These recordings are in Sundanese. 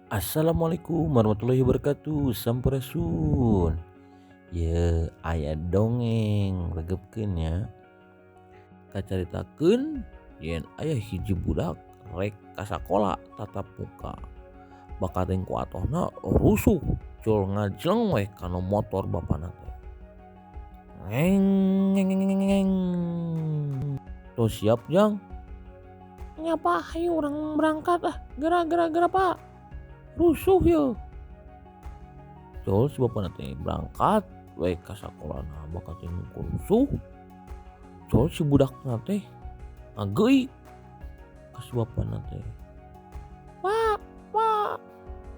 Assalamualaikum warahmatullahi wabarakatuh. Sampurasun. Ye aya dongeng regepkeun nya. Kacaritakeun yen aya hiji budak rek ka sakola tatap muka. Bakating ku atohna rusuh cul ngajleng we kana motor bapana teh. Ngeng ngeng ngeng ngeng. Tos siap jang? Nya Pak, hayu urang berangkat ah. Geura geura geura Pak. Rusuh ye. Cul si bapana teh berangkat we ka sakolana bakating ku rusuh. Cul si budakna teh ngageuik ka si bapana teh. Pak, Pak.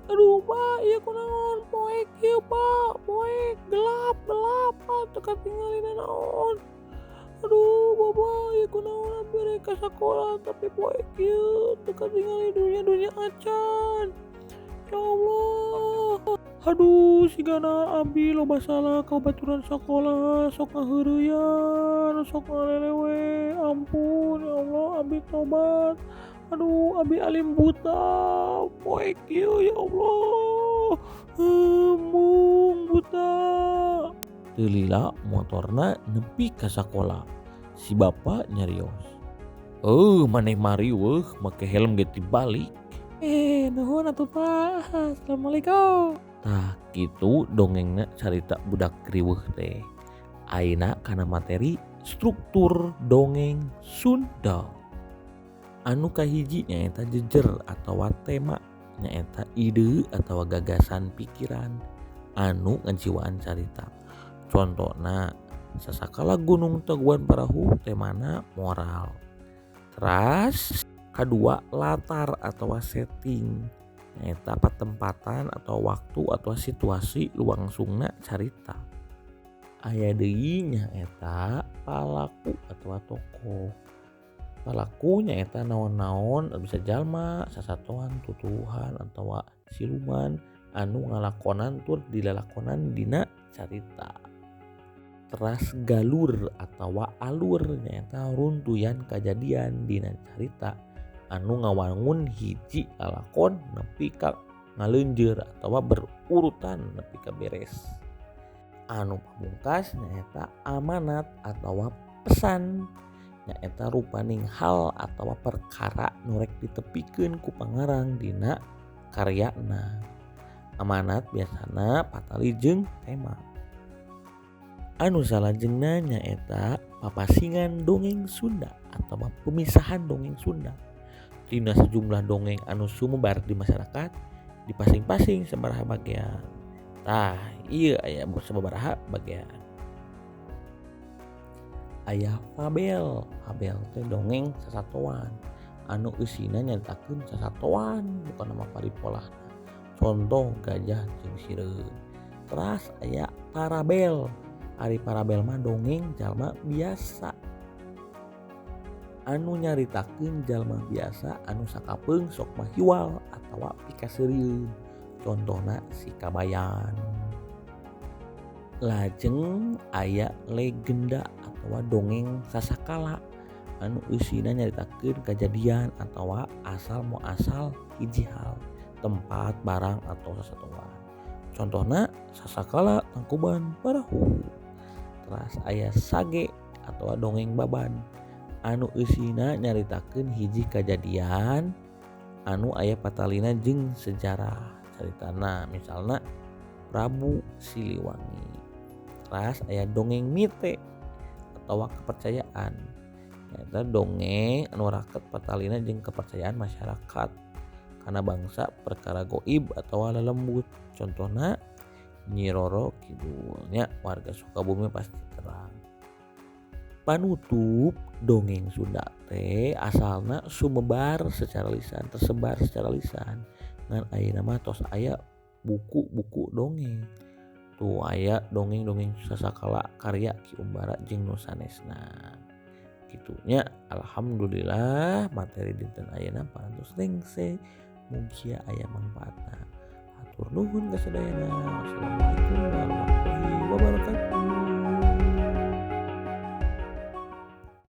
Aduh Pak, ieu kunaon poek ieu Pak, poek gelap gelap Pak, teu katingali nanaon. Aduh Bapak, ieu kunaon abi rek ka sakola tapi poek ieu teu katingali dunya-dunya acan. Ya Allah. Aduh sigana abi loba salah ka baturan sakola, sok ngaheureuyan, sok ngalelewe. Ampun ya Allah, abi tobat. Aduh abi alim buta, poek ieu ya Allah. Embung buta. Teu lila motorna nepi ka sakola. Si bapa nyarios. Maneh mah riweuh make helm ge tibalik. Nuhun atuh Pak. Assalamualaikum. Tah kitu dongengna carita budak riweuh teh. Ayeuna kana materi struktur dongeng Sunda. Anu kahiji nyaeta jejer atawa tema, nyaeta ide atawa gagasan pikiran anu ngajiwaan carita. Contona sasakala Gunung Tangkuban Parahu temana moral. Teras kadua latar atau setting, nyaeta patempatan atau waktu atau situasi luangsungna carita. Aya deui nyaeta palaku atau tokoh. Palaku nyaeta naon-naon bisa jalma, sasatoan, tutuwuhan atawa siluman anu ngalakonan tur dilalakonan dina carita. Teras galur atawa alur nyaeta runtuyan kajadian dina carita anu ngawangun hiji lalakon nepi ka ngaleunjeur atawa berurutan nepi ka beres. Anu pamungkas nyaeta amanat atawa pesan, nyaeta rupaning hal atawa perkara nu rek ditepikeun ku pangarang dina karyana. Amanat biasana patali jeung tema. Anu salajengna nyaeta papasingan dongeng Sunda atawa pemisahan dongeng Sunda. Tina sejumlah dongeng anu sumebar di masyarakat dipasing-pasing sabaraha bagian. Tah, ieu aya sababaraha bagian. Aya fabel. Fabel teh dongeng sasatoan anu eusina nyaritakeun sasatoan bukan nama paripolahna. Contoh gajah jeung sireum. Teras aya parabel. Ari parabel mah dongeng jalma biasa anu nyaritakeun jalma biasa anu sakapeung sok mahiwal atawa pikaseurieun. Contohna si Kabayan. Lajeng aya legenda atawa dongeng sasakala anu eusina nyaritakeun kajadian atawa asal muasal hiji hal, tempat, barang atau sasatoan. Contohna sasakala Tangkuban Parahu. Teras aya sage atawa dongeng baban anu eusina nyaritakeun hiji kajadian anu aya patalina jeung sejarah caritana, misalna Prabu Siliwangi. Teras aya dongeng mite atawa kepercayaan, nyaeta dongeng anu raket patalina jeung kepercayaan masyarakat kana bangsa perkara goib atawa lelembut. Contohna Nyi Roro Kidul nya, warga Sukabumi pasti terang. Panutup dongeng Sunda teh asalna sumebar secara lisan, tersebar secara lisan. Ngan ayeuna mah tos aya buku-buku dongeng. Tuh aya dongeng-dongeng sasakala karya Ki Umbara jeung nu sanesna. Kitu nya, alhamdulillah materi dinten ayeuna parantos rengse. Mugia aya mangpaatna. Hatur nuhun ka sadayana. Wassalamualaikum warahmatullahi wabarakatuh.